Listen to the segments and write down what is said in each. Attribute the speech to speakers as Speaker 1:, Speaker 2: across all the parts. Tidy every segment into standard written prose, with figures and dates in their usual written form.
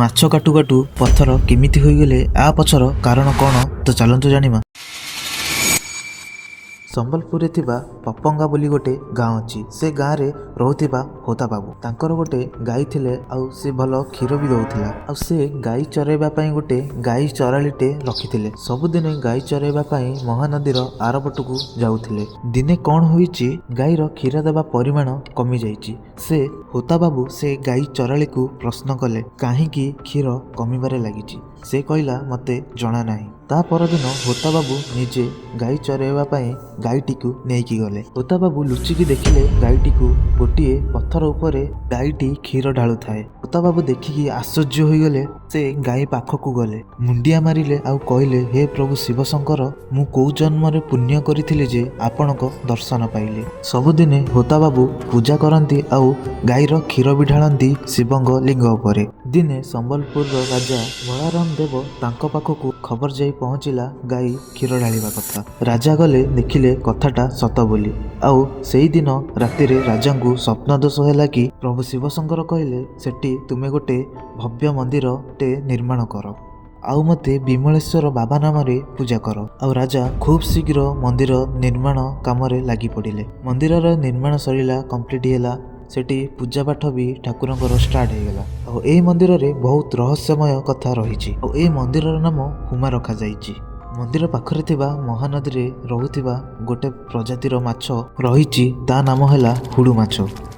Speaker 1: ମାଛ କାଟୁ କାଟୁ ପଥର କେମିତି ହୋଇଗଲେ, ଆ ପଛର କାରଣ କ'ଣ? ତ ଚାଲନ୍ତୁ ଜାଣିବା। ସମ୍ବଲପୁରରେ ଥିବା ପପଙ୍ଗା ବୋଲି ଗୋଟେ ଗାଁ ଅଛି। ସେ ଗାଁରେ ରହୁଥିବା ହୋତା ବାବୁ, ତାଙ୍କର ଗୋଟେ ଗାଈ ଥିଲେ ଆଉ ସେ ଭଲ କ୍ଷୀର ବି ଦଉଥିଲା। ଆଉ ସେ ଗାଈ ଚରାଇବା ପାଇଁ ଗୋଟେ ଗାଈ ଚରାଳିଟେ ରଖିଥିଲେ। ସବୁଦିନେ ଗାଈ ଚରାଇବା ପାଇଁ ମହାନଦୀର ଆରପଟକୁ ଯାଉଥିଲେ। ଦିନେ କ'ଣ ହୋଇଛି, ଗାଈର କ୍ଷୀର ଦେବା ପରିମାଣ କମିଯାଇଛି। ସେ ହୋତା ବାବୁ ସେ ଗାଈ ଚରାଳିକୁ ପ୍ରଶ୍ନ କଲେ, କାହିଁକି କ୍ଷୀର କମିବାରେ ଲାଗିଛି? ସେ କହିଲା, ମୋତେ ଜଣା ନାହିଁ। ତା ପରଦିନ ହୋତା ବାବୁ ନିଜେ ଗାଈ ଚରାଇବା ପାଇଁ ଗାଈଟିକୁ ନେଇକି ଗଲେ। ହୋତା ବାବୁ ଲୁଚିକି ଦେଖିଲେ ଗାଈଟିକୁ, ଗୋଟିଏ ପଥର ଉପରେ ଗାଈଟି କ୍ଷୀର ଢାଳୁଥାଏ। ହୋତା ବାବୁ ଦେଖିକି ଆଶ୍ଚର୍ଯ୍ୟ ହୋଇଗଲେ। ସେ ଗାଈ ପାଖକୁ ଗଲେ, ମୁଣ୍ଡିଆ ମାରିଲେ ଆଉ କହିଲେ, ହେ ପ୍ରଭୁ ଶିବଶଙ୍କର, ମୁଁ କୋଉ ଜନ୍ମରେ ପୁଣ୍ୟ କରିଥିଲି ଯେ ଆପଣଙ୍କ ଦର୍ଶନ ପାଇଲି? ସବୁଦିନେ ହୋତା ବାବୁ ପୂଜା କରନ୍ତି ଆଉ ଗାଈର କ୍ଷୀର ବି ଢାଳନ୍ତି ଶିବଙ୍କ ଲିଙ୍ଗ ଉପରେ। ଦିନେ ସମ୍ବଲପୁରର ରାଜା ବଳରାମ ଦେବ, ତାଙ୍କ ପାଖକୁ ଖବର ଯାଇ ପହଞ୍ଚିଲା ଗାଈ କ୍ଷୀର ଢାଳିବା କଥା। ରାଜା ଗଲେ, ଦେଖିଲେ କଥାଟା ସତ ବୋଲି। ଆଉ ସେଇଦିନ ରାତିରେ ରାଜାଙ୍କୁ ସ୍ୱପ୍ନ ଦୋଷ ହେଲା କି ପ୍ରଭୁ ଶିବଶଙ୍କର କହିଲେ, ସେଠି ତୁମେ ଗୋଟେ ଭବ୍ୟ ମନ୍ଦିରଟେ ନିର୍ମାଣ କର ଆଉ ମୋତେ ବିମଳେଶ୍ୱର ବାବା ନାମରେ ପୂଜା କର। ଆଉ ରାଜା ଖୁବ୍ ଶୀଘ୍ର ମନ୍ଦିର ନିର୍ମାଣ କାମରେ ଲାଗି ପଡ଼ିଲେ। ମନ୍ଦିରର ନିର୍ମାଣ ସରିଲା, କମ୍ପ୍ଲିଟ୍ ହେଲା। ସେଠି ପୂଜା ପାଠ ବି ଠାକୁରଙ୍କର ଷ୍ଟାର୍ଟ ହେଇଗଲା। ଆଉ ଏଇ ମନ୍ଦିରରେ ବହୁତ ରହସ୍ୟମୟ କଥା ରହିଛି। ଆଉ ଏଇ ମନ୍ଦିରର ନାମ ହୁମା ରଖାଯାଇଛି। ମନ୍ଦିର ପାଖରେ ଥିବା ମହାନଦୀରେ ରହୁଥିବା ଗୋଟେ ପ୍ରଜାତିର ମାଛ ରହିଛି, ତା ନାମ ହେଲା ହୁଡୁ ମାଛ।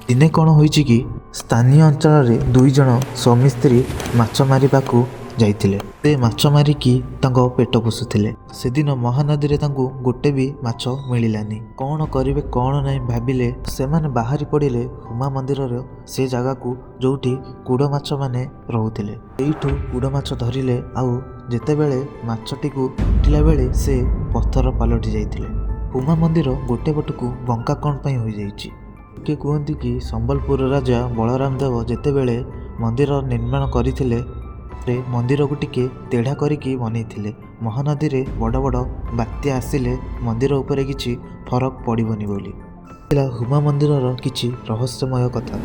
Speaker 1: ଦିନେ କ'ଣ ହୋଇଛି କି, ସ୍ଥାନୀୟ ଅଞ୍ଚଳରେ ଦୁଇ ଜଣ ସ୍ୱାମୀ ସ୍ତ୍ରୀ ମାଛ ମାରିବାକୁ ଯାଇଥିଲେ। ସେ ମାଛ ମାରିକି ତାଙ୍କ ପେଟ ପୋଷୁଥିଲେ। ସେଦିନ ମହାନଦୀରେ ତାଙ୍କୁ ଗୋଟେ ବି ମାଛ ମିଳିଲାନି। କ'ଣ କରିବେ କ'ଣ ନାହିଁ ଭାବିଲେ। ସେମାନେ ବାହାରି ପଡ଼ିଲେ ହୁମା ମନ୍ଦିରର ସେ ଜାଗାକୁ, ଯୋଉଠି କୁଡ଼ ମାଛ ମାନେ ରହୁଥିଲେ। ଏଇଠୁ କୁଡ଼ ମାଛ ଧରିଲେ ଆଉ ଯେତେବେଳେ ମାଛଟିକୁ ଉଠିଲା ବେଳେ ସେ ପଥର ପାଲଟି ଯାଇଥିଲେ। ହୁମା ମନ୍ଦିର ଗୋଟେ ପଟକୁ ବଙ୍କା କ'ଣ ପାଇଁ ହୋଇଯାଇଛି? ଲୋକେ କୁହନ୍ତି କି ସମ୍ବଲପୁର ରାଜା ବଳରାମ ଦେବ ଯେତେବେଳେ ମନ୍ଦିର ନିର୍ମାଣ କରିଥିଲେ, ରେ ମନ୍ଦିରକୁ ଟିକେ ତେଢ଼ା କରିକି ବନେଇଥିଲେ, ମହାନଦୀରେ ବଡ଼ ବଡ଼ ବାତ୍ୟା ଆସିଲେ ମନ୍ଦିର ଉପରେ କିଛି ଫରକ ପଡ଼ିବନି ବୋଲି। ଥିଲା ହୁମା ମନ୍ଦିରର କିଛି ରହସ୍ୟମୟ କଥା।